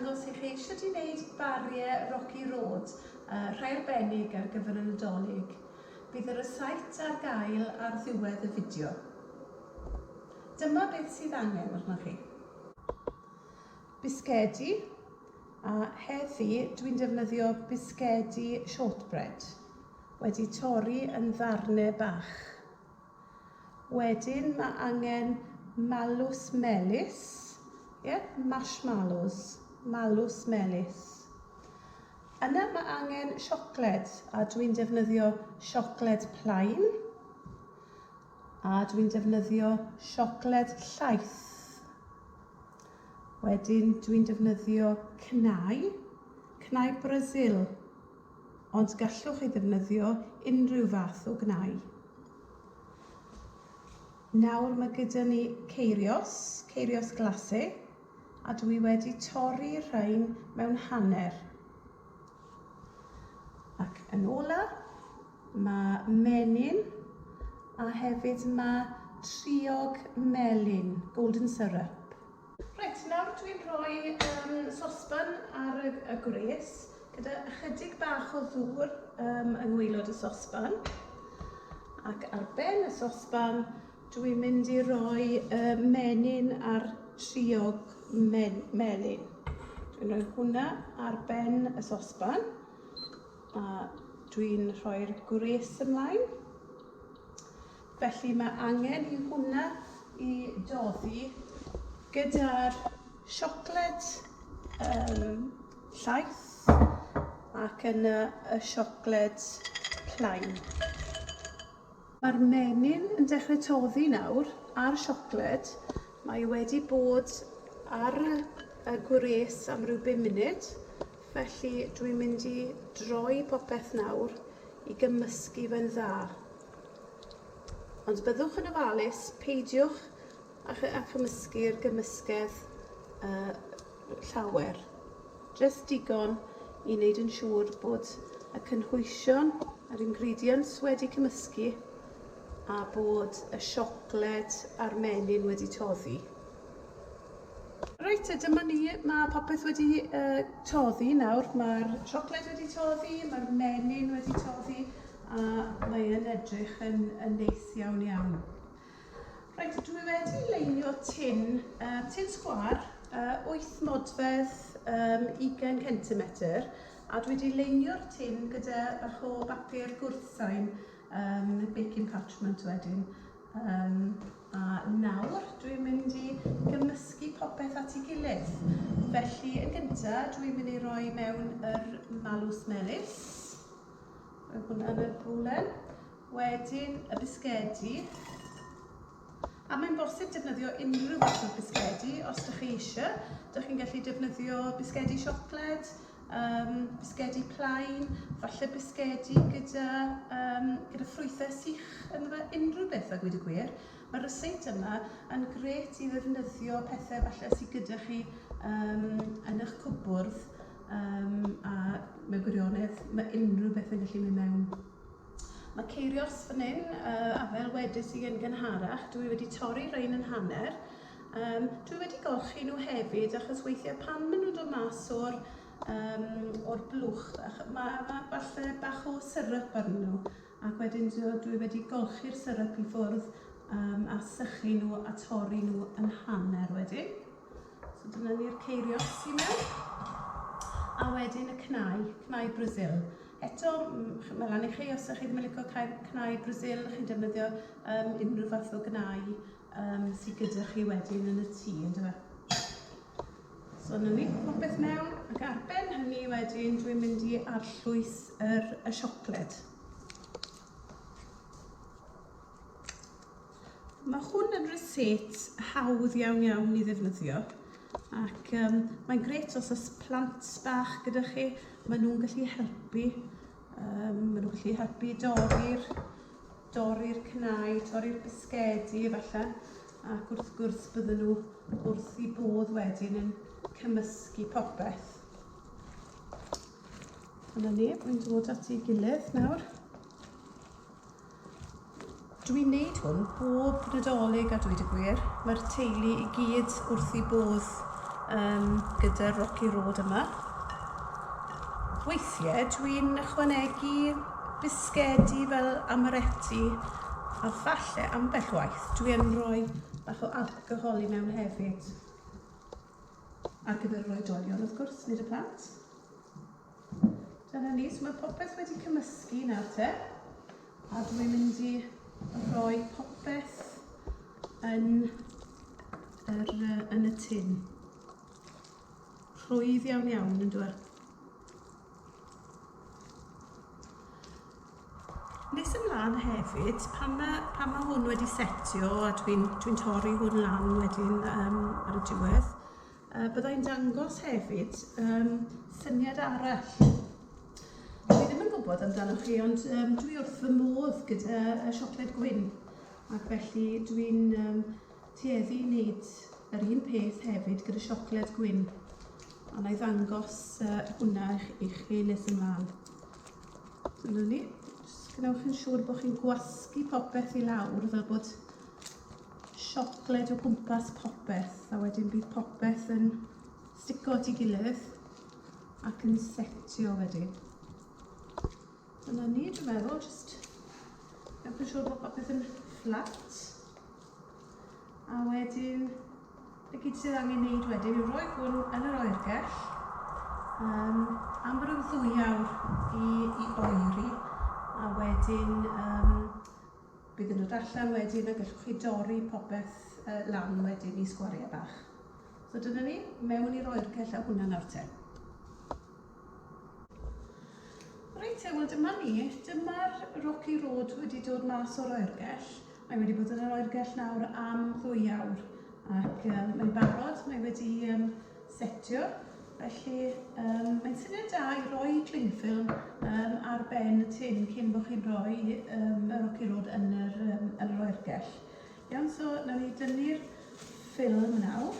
dangos i chi sut i wneud bariau Rocky Road, uh, rhai arbennig ar gyfer y Nadolig. Bydd y rysáit ar gael ar ddiwedd y fideo. Dyma beth sydd angen arnoch chi. Bisgedi, a heddi dwi'n defnyddio bisgedi shortbread, wedi torri yn ddarnau bach. Wedyn mae angen malws melys, ie, marshmallows, malws melys. Yna mae angen siocled, a dwi'n defnyddio siocled plaen, a dwi'n defnyddio siocled llaeth. Wedyn dwi'n defnyddio cnau, cnau Brasil. Ond gallwch ei ddefnyddio unrhyw fath o gnau. Nawr mae gyda ni ceirios, ceirios glacé, a dwi wedi torri rhain mewn hanner. Ac yn ola, mae menyn a hefyd mae triog melyn, golden syrup. Reit, nawr dwi'n rhoi um, sosban ar y, y gwres gyda ychydig bach o ddŵr um, yng ngwaelod y sosban. Ac ar ben y sosban, dwi'n mynd i roi uh, menyn a'r triog men melyn. Dwi'n rhoi hwnna ar ben y sosban a dwi'n rhoi'r gwres ymlaen. Felly mae angen i hwnna i doddi gyda'r siocled um, llaeth ac yna y siocled plaen. Mae'r menyn yn dechrau toddi nawr a'r siocled. Mae wedi bod ar y gwres am ryw 5 munud, felly dwi'n mynd i droi popeth nawr i gymysgu fe'n dda. Ond byddwch yn ofalus, peidiwch â, â chymysgu'r gymysgedd uh, llawer. Jyst digon i wneud yn siŵr bod y cynhwysion a'r ingredients wedi cymysgu a bod y siocled a'r menyn wedi toddi. Reit, dyma ni, mae popeth wedi uh, toddi nawr. Mae'r siocled wedi toddi, mae'r menyn wedi toddi, a mae e'n edrych yn, yn neis iawn iawn. Reit, dwi wedi leinio tin, uh, tin sgwar, uh, 8 modfedd um, 20 cm, a dwi wedi leinio'r tin gyda bach o bapur gwrthsain, um, baking parchment wedyn. Um, a nawr dwi'n mynd i gymysgu popeth at ei gilydd. Felly yn gyntaf dwi'n mynd i roi mewn yr malws melys. Rhoi hwnna yn y bwlen. Wedyn y bisgedi. A mae'n bosib defnyddio unrhyw fath o bisgedi os ydych chi eisiau. Dych chi'n gallu defnyddio bisgedi siocled, um, bisgedi plaen, falle bisgedi gyda, um, gyda ffrwythau sych ynddo fe, unrhyw beth a gweud y gwir. Mae'r ryseit yma yn gret i ddefnyddio pethau falle sydd gyda chi um, yn eich cwpwrdd Um, a mewn gwirionedd, mae unrhyw beth yn gallu mynd mewn. Mae ceirios fan hyn, uh, a fel wedys i yn gynharach, dwi wedi torri rhain yn hanner. Um, dwi wedi golchi nhw hefyd, achos weithiau pan maen nhw'n dod mas o'r, um, or blwch, mae, mae falle bach o syrup arnyn nhw, ac wedyn dwi wedi golchi'r syrup i ffwrdd um, a sychu nhw a torri nhw yn hanner wedyn. So dyna ni'r ceirios i mewn. A wedyn y cnau, cnau Brazil. Eto, mae lan i chi, os ydych chi ddim yn licio cnau Brazil, chi'n defnyddio um, unrhyw fath o gnau um, sydd gyda chi wedyn yn y tŷ, ynddo fe? So dyna ni, popeth mewn, ac ar ben hynny wedyn dwi'n mynd i arllwys yr, y siocled. Mae hwn yn rysáit hawdd iawn iawn i ddefnyddio ac um, mae'n grêt os oes plant bach gyda chi, maen nhw'n gallu helpu. Um, maen nhw'n gallu helpu dorri'r dorri'r cnau, torri'r bisgedi efallai, ac wrth gwrs bydden nhw wrth i bodd wedyn yn cymysgu popeth. Dyna ni, mae'n dod at ei gilydd nawr. Dwi'n neud hwn bob Nadolig a dweud y gwir. Mae'r teulu i gyd wrth i bodd gyda'r Rocky Road yma. Weithiau dwi'n ychwanegu bisgedi fel amaretti a falle ambell waith dwi yn rhoi bach o alcohol i mewn hefyd. Ar gyfer yr oedolion wrth gwrs, nid y plant. Dyna ni, so mae popeth wedi cymysgu nawr te. A dwi'n mynd i rhoi popeth yn, yr, yn y tin. Rhwydd iawn iawn yn dweud. Nes ymlaen hefyd, pan mae, pan mae hwn wedi setio a dwi'n dwi torri hwn lan wedyn ar y diwedd, byddai'n dangos hefyd syniad arall. Dwi ddim yn gwybod amdanoch chi, ond dwi wrth fy modd gyda y siocled gwyn, ac felly dwi'n tueddu i wneud yr un peth hefyd gyda siocled gwyn. A na i ddangos hwnna i chi nes ymlaen. Dyna ni. Jyst gwnewch yn siŵr bod chi'n gwasgu popeth i lawr fel bod siocled o gwmpas popeth a wedyn bydd popeth yn stico at ei gilydd ac yn setio wedyn. Dyna ni, dwi'n meddwl, jyst gwnewch yn siŵr bod popeth yn fflat. A wedyn, y gyd sydd angen wneud wedyn yw rhoi hwn yn yr oergell am ryw 2 awr i oeri. A wedyn bydd yn dod allan wedyn a gallwch chi dorri popeth lan wedyn i sgwariau bach. So dyna ni, mewn i'r oergell a hwnna nawr te. Reit te, wel dyma ni. Dyma'r Rocky Road wedi dod mas o'r oergell. Mae wedi bod yn yr oergell nawr am 2 awr ac mae'n barod, mae wedi setio. Felly mae'n syniad da i roi cling film ar ben y tin cyn bod chi'n rhoi y Rocky Road yn yr oergell. Iawn, so nawn ni dynnu'r ffilm nawr.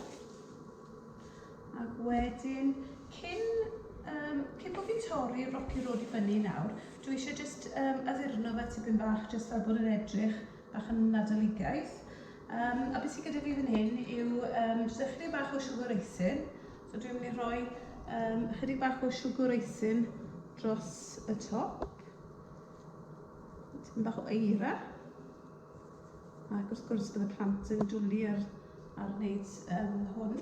Ac wedyn, cyn bod fi'n torri'r Rocky Road i fyny nawr, dwi eisiau jyst addurno fe tipyn bach, jyst fel bod yn edrych bach yn Nadoligaidd. A beth sydd gyda fi fan hyn yw jyst ychydig bach o siwgr eisin. So dwi'n mynd i rhoi ychydig bach o siwgr eisin dros y top. Tipyn bach o eira. Ac wrth gwrs bydd y plant yn dwlu ar wneud hwn.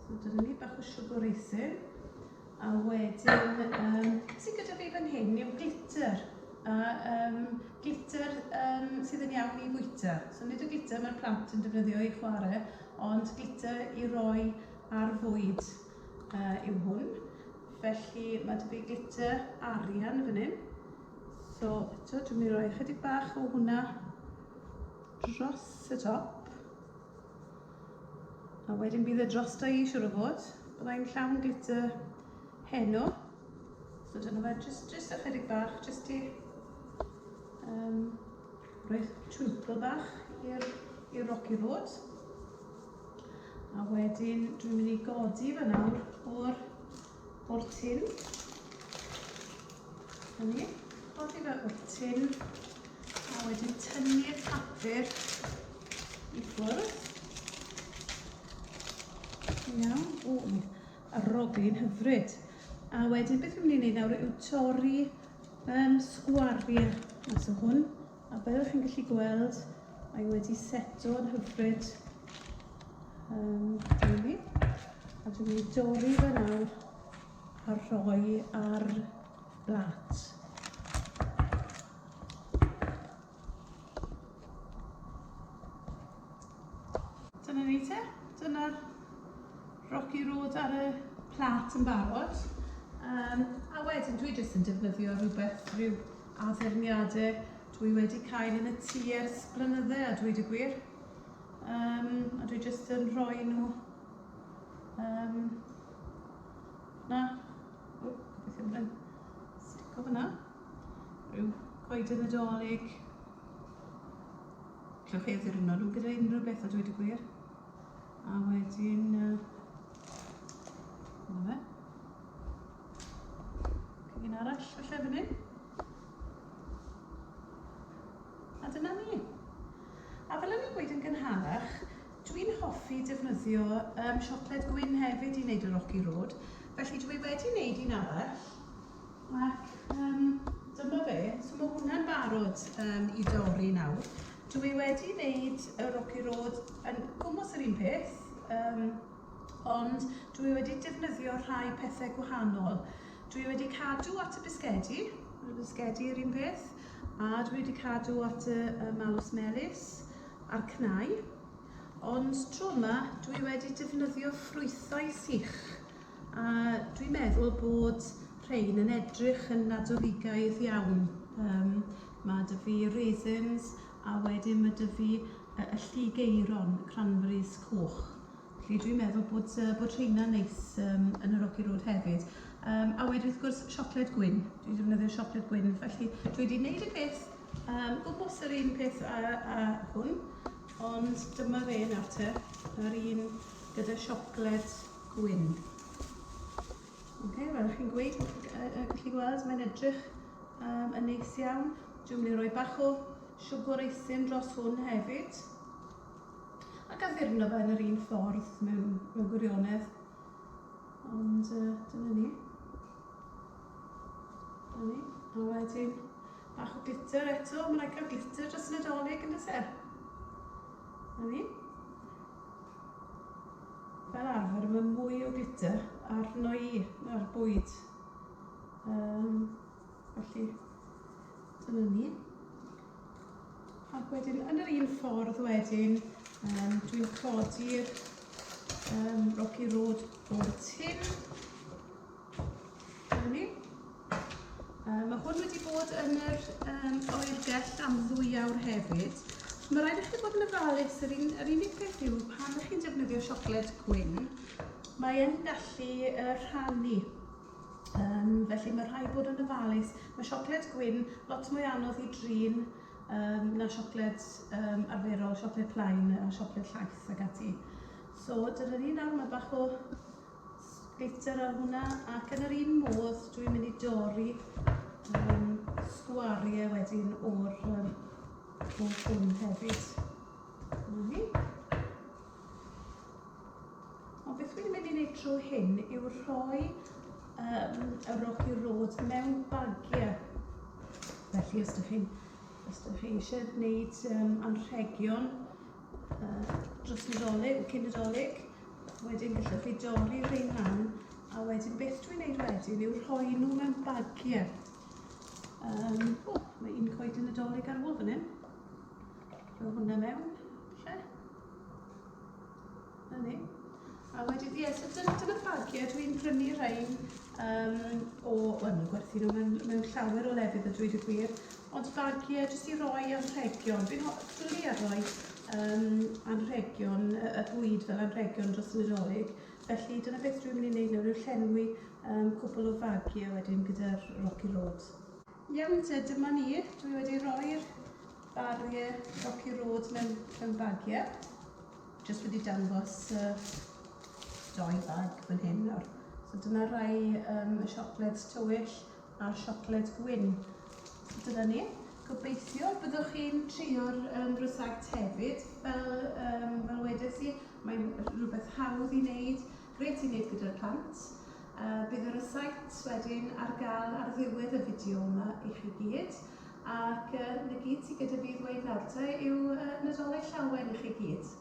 So dyna ni, bach o siwgr eisin. A wedyn, sydd gyda fi fan hyn yw glitter. A glitter sydd yn iawn i fwyta. So nid y glitter mae'r plant yn defnyddio i chwarae, ond glitter i roi ar fwyd yw hwn. Felly mae 'da fi glitter arian fan hyn. So eto dwi'n mynd i roi ychydig bach o hwnna dros y top. A wedyn bydd e drosto i siwr o fod. Byddai'n llawn glitter heno. So dyna fe, just ychydig bach, just i rhoi twinkle bach i'r Rocky Road. A wedyn dwi'n mynd i godi fe nawr o'r tin. Dyna ni, codi fe o'r tin a wedyn tynnu'r papur i ffwrdd. Iawn, o, arogli'n hyfryd. A wedyn beth dwi'n mynd i wneud nawr yw torri sgwariau mas o hwn. A fel chi'n gallu gweld, mae wedi seto yn hyfryd. Dyna ni. A dwi'n mynd i dorri fe nawr a rhoi ar blat. Dyna ni te. Dyna'r Rocky Road ar y plat yn barod. A wedyn dwi jyst yn defnyddio rhywbeth, rhyw addurniadau dwi wedi cael yn y tŷ ers blynydde a dweud y gwir. A dwi jyst yn rhoi nhw na. O, gobeithio bod e'n stico fyna. Rhyw coeden Nadolig. Gallwch chi addurno nhw gyda unrhyw beth a dweud y gwir. A wedyn, dyna fe. Un arall falle fan hyn. A dyna ni. A fel o'n i'n gweud yn gynharach, Dwi'n hoffi defnyddio um, siocled gwyn hefyd i wneud y Rocky Road, felly dwi wedi wneud un arall, ac um, dyma fe. So mae hwnna'n barod um, i dorri nawr. Dwi wedi wneud y Rocky Road yn gwmws yr un peth, um, ond dwi wedi defnyddio rhai pethau gwahanol. Dwi wedi cadw at y bisgedi, y bisgedi yr un peth, a dwi wedi cadw at y, y malws melys a'r cnau. Ond tro yma, dwi wedi defnyddio ffrwythau sych, a dwi'n meddwl bod rhain yn edrych yn Nadoligaidd iawn. Um, mae dy fi raisins, a wedyn mae dy fi y, y lligeiron, cranberries coch. Felly dwi'n meddwl bod, bod rheina'n neis um, yn y Rocky Road hefyd. Um, a wedyn wrth gwrs siocled gwyn. Dwi'n defnyddio siocled gwyn, felly dwi wedi gwneud y peth, um, gwmws yr un peth a, a hwn, ond dyma fe nawr te, yr un gyda siocled gwyn. Okay, fel chi'n gweud, gallu gweld, mae'n edrych um, yn neis iawn. Dwi'n mynd i roi bach o siwgr eisin dros hwn hefyd. Ac addurno fe yn yr un ffordd mewn, mewn gwirionedd. Ond uh, dyna ni. Dyna ni. A wedyn, bach o glitter eto. Mae'n rhaid cael glitter dros y Nadolig yn dys e? Dyna ni. Fel arfer, mae mwy o glitter arno i na'r bwyd. Um, felly, dyna ni. Ac wedyn, yn yr un ffordd wedyn, um, dwi'n codi'r um, Rocky Road o'r tin. Dyna ni. Um, mae hwn wedi bod yn yr um, oergell am ddwy awr hefyd. Mae rhaid i chi fod yn ofalus, yr, un, yr unig peth yw pan ydych chi'n defnyddio siocled gwyn, mae yn gallu uh, rhannu. Um, felly mae rhaid bod yn ofalus. Mae siocled gwyn lot mwy anodd i drin um, na siocled um, arferol, siocled plaen a siocled llaeth ac ati. So dyna ni nawr, mae bach o glitter ar hwnna ac yn yr un modd dwi'n mynd i dorri um, sgwariau wedyn o'r um, o hwn hefyd. Dyna ni. Ond beth dwi'n mynd i wneud tro hyn yw rhoi um, y Rocky Road mewn bagiau. Felly os ydych chi'n os ydych chi eisiau gwneud um, anrhegion uh, dros Nadolig, cyn Nadolig, wedyn gallwch chi dorri rhain lan a wedyn beth dwi'n gwneud wedyn yw rhoi nhw mewn bagiau. Um, oh, mae un coed yn Nadolig ar ôl fan hyn. Rhoi hwnna mewn, lle. Na ni. A wedyn, ie, so dyna, dyna'r bagiau. Dwi'n prynu rhain um, o, wel, mae'n gwerthu nhw mewn, mewn llawer o lefydd a dweud y gwir, ond bagiau jyst i roi anrhegion. Fi'n dwlu ar roi um, anrhegion, y, y bwyd fel anrhegion dros y Nadolig. Felly dyna beth dwi'n mynd i wneud nawr yw llenwi um, cwpl o fagiau wedyn gyda'r Rocky Road. Iawn te, dyma ni. Dwi wedi rhoi'r bariau Rocky Road mewn, mewn bagiau. Jyst wedi dangos uh, doi bag fan hyn nawr. So dyna rai um, y siocled tywyll a'r siocled gwyn. So dyna ni. Gobeithio byddwch chi'n trio'r um, rysait hefyd. Fel, um, fel wedes i, mae'n rhywbeth hawdd i wneud, grêt i wneud gyda'r plant. Uh, bydd y rysait wedyn ar gael ar ddiwedd y fideo yma i chi gyd. Ac uh, na gyd sydd gyda fi ddweud nawr te yw uh, Nadolig Llawen i chi gyd.